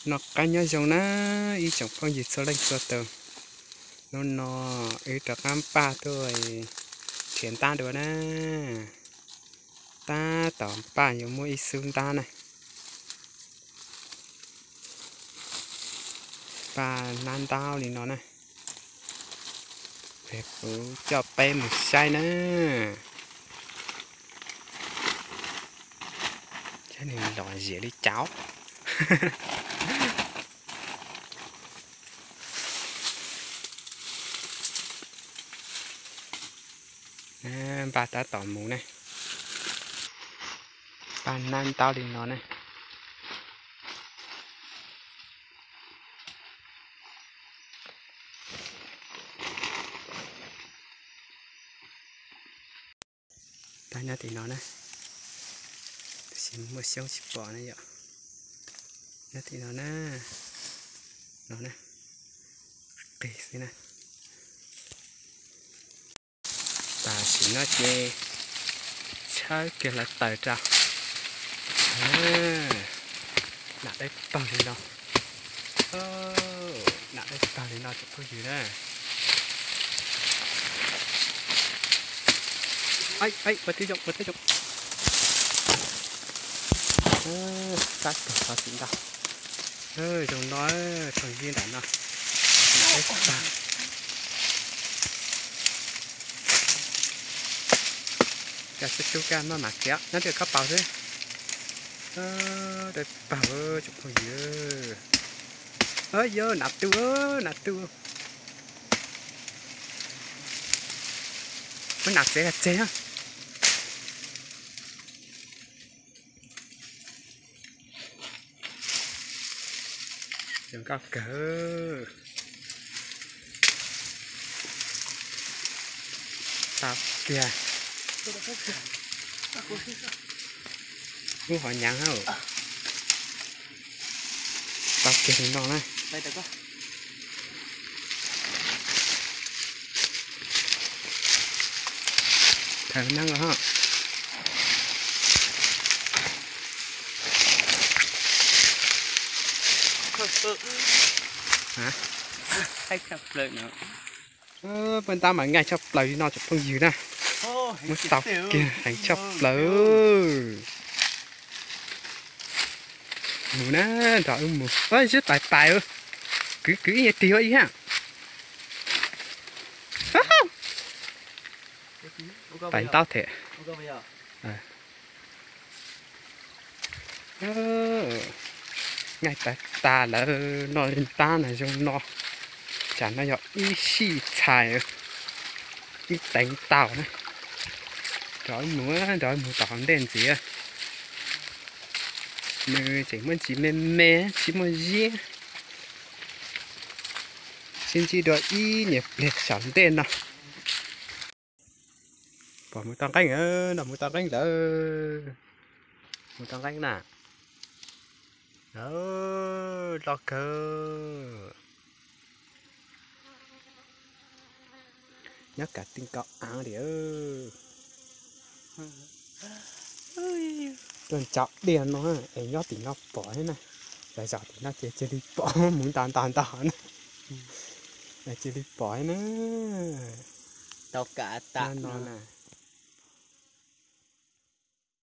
Noj qab nyob zoo na ib tsoom phooj ywg txhua leej txhua tus. Hnub no wb rov qab npaj tuaj nrhiav ntab dua na. Tab tom npaj yuav muab ib xub ntab na. Npaj hnab ntaub li no na. Kuv coj peb mus saib na. Saib nws lom zem li cas. Npaj tab tom mus ne. Npaj hnab ntaub li no ne. Tab nyob tim no na, tab sis muaj xyoob tsis pom na yom. Nyob tim no na, no na, qis xwb na. Tam sim no ces tshawb kiag lawv taws rau. Nam dawb paug li no, nam dawb paug li no tsoom phooj ywg na. Ua twb zoo, ua twb zoo. Tab tom xov xwm ntau. Zoo no, thooj zib nram no. Nam dawb paug. Koj xub tub koj maj mam txiav nyob tim khob paus xwb. Dawb paug tsoom phooj ywg. Yog nam tu, nam tu. Muab nam txiav tseg na. Zoo nkauj kawg. Tau kiag. Ub, ho nyav hauj. Tau kiag li no na. Thawv neeb os. Paj ntab mas nqaij tshaj plaws li no tsoom phooj ywg na. Muab tau kiag heev tshaj plaws. Mus na, nrog wb mus. Sib tais tais, kwv kwv ib nyuag tig ua ib hab. Tais ntaub thiab. Nqaij tas tas lawm, noj li ntab na zoo no. Tsam no yog ib sij txhais, ib teev tau na. Nrog wb mus, nrog wb mus tom hauv ntej ntxiv. Nws tseem muaj ntsis me me tsis muaj ziab. Sib ntsib dua ib nyuag pliag saum ntej no. Pom mus tau nqeeb, no mus tau nqeeb lawm. Mus tau nqeeb na. Loj kawg. Nyob kav tij nkaus av li. Tuaj ntsaum diaj no es nyob tim no pom thiab na. Lawv zaum tim no ces cia li pom mus nta nta nta na. Cia li pom thiab na. Tau kav tas no na.